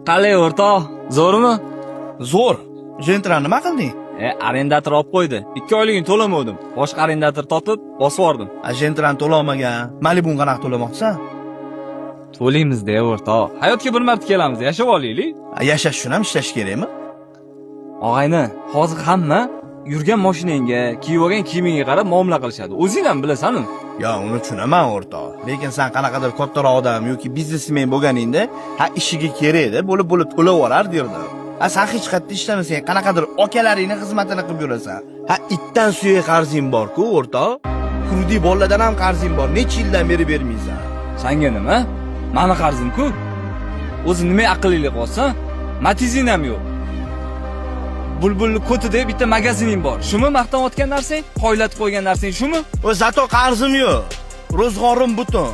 Qalay, o'rtoq, zo'rmi? Zo'r. Jentrani nima qilding? E, arendator olib qo'ydi. 2 oyligini to'lamadim. Boshqa arendator topib, bosib yubordim. A, Jentrani to'lolmagan. Malibuni qanaqa to'lamoqchisan? To'laymiz-da, o'rtoq. Hayotga bir marta kelamiz, yashab olaylik. A, yashash uchun ham ishlash kerakmi? Og'ayni, hozir hamma yurgan mashinangga, kiyib olgan kiyimingga qarab muomala qilishadi. O'zing ham bilasan-u. Yo, uni tushunaman, o'rtoq. Lekin sen qanaqadir kattaroq odam yoki biznesmen bo'lganingda, ha, ishiga kerak edi, bo'lib bo'lib to'lab yuborar derdim. A, sen hech qayerda ishlamasang, qanaqadir akalaringni xizmatini qilib yurasan. Ha, itdan suyak qarzing bor-ku, o'rtoq. Xurdiy bolalardan ham qarzing bor. Necha yildan beri bermaysan. Sanga nima? Mani qarzim-ku. O'zi nima aqllilik qilyapsan? Matizing ham yo'q. Bulbulni ko'ti deb bitta magazining bor. Shumi maqtanayotgan narsang? Poylatib qo'ygan narsang shumi? O, зато qarzim yo'q. Ro'zg'orim butun.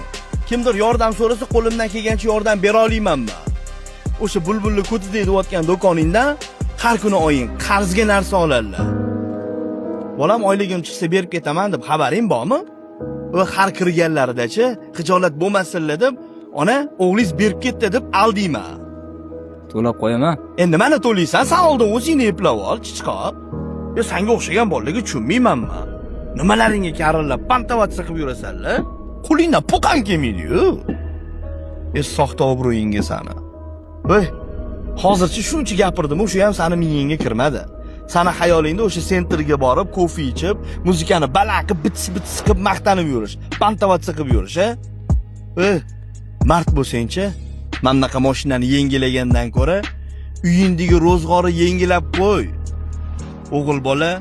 Kimdir yordam so'rasa, qo'limdan kelgancha yordam bera olmayman man. O'sha bulbulni ko'ti deyotgan do'koningdan har kuni oying qarzga narsa oladilar. Bolam oyligim chiqsa berib ketaman deb xabaring bormi? U har kirganlaridachi xijolat bo'lmasinlar deb, ona o'g'lingiz berib ketdi deb aldiyman. To'lab qo'yaman. E, nimani to'laysan? San oldin o'zingni eplab ol, chichqoq. Yo, sanga o'xshagan bolalarga tushunmayman man. Nimalaringga karillab, понтоваться qilib yurasanlar? Qo'lingdan po'qam kelmaydi-yu. E, soxta obro'yingga sani. Voy, hozircha shuncha gapirdim, o'sha ham sani miyangga kirmadi. Sani xayolingda o'sha центр ga borib, kofe ichib, muzikani baland qilib, bits bits qilib maqtanib yurish, понтоваться qilib yurish, a? Ey, mard bo'lsangchi, mana bunaqa mashinani yengilagandan ko'ra uyingdagi ro'zg'ori yengilab qo'y. O'g'il bola.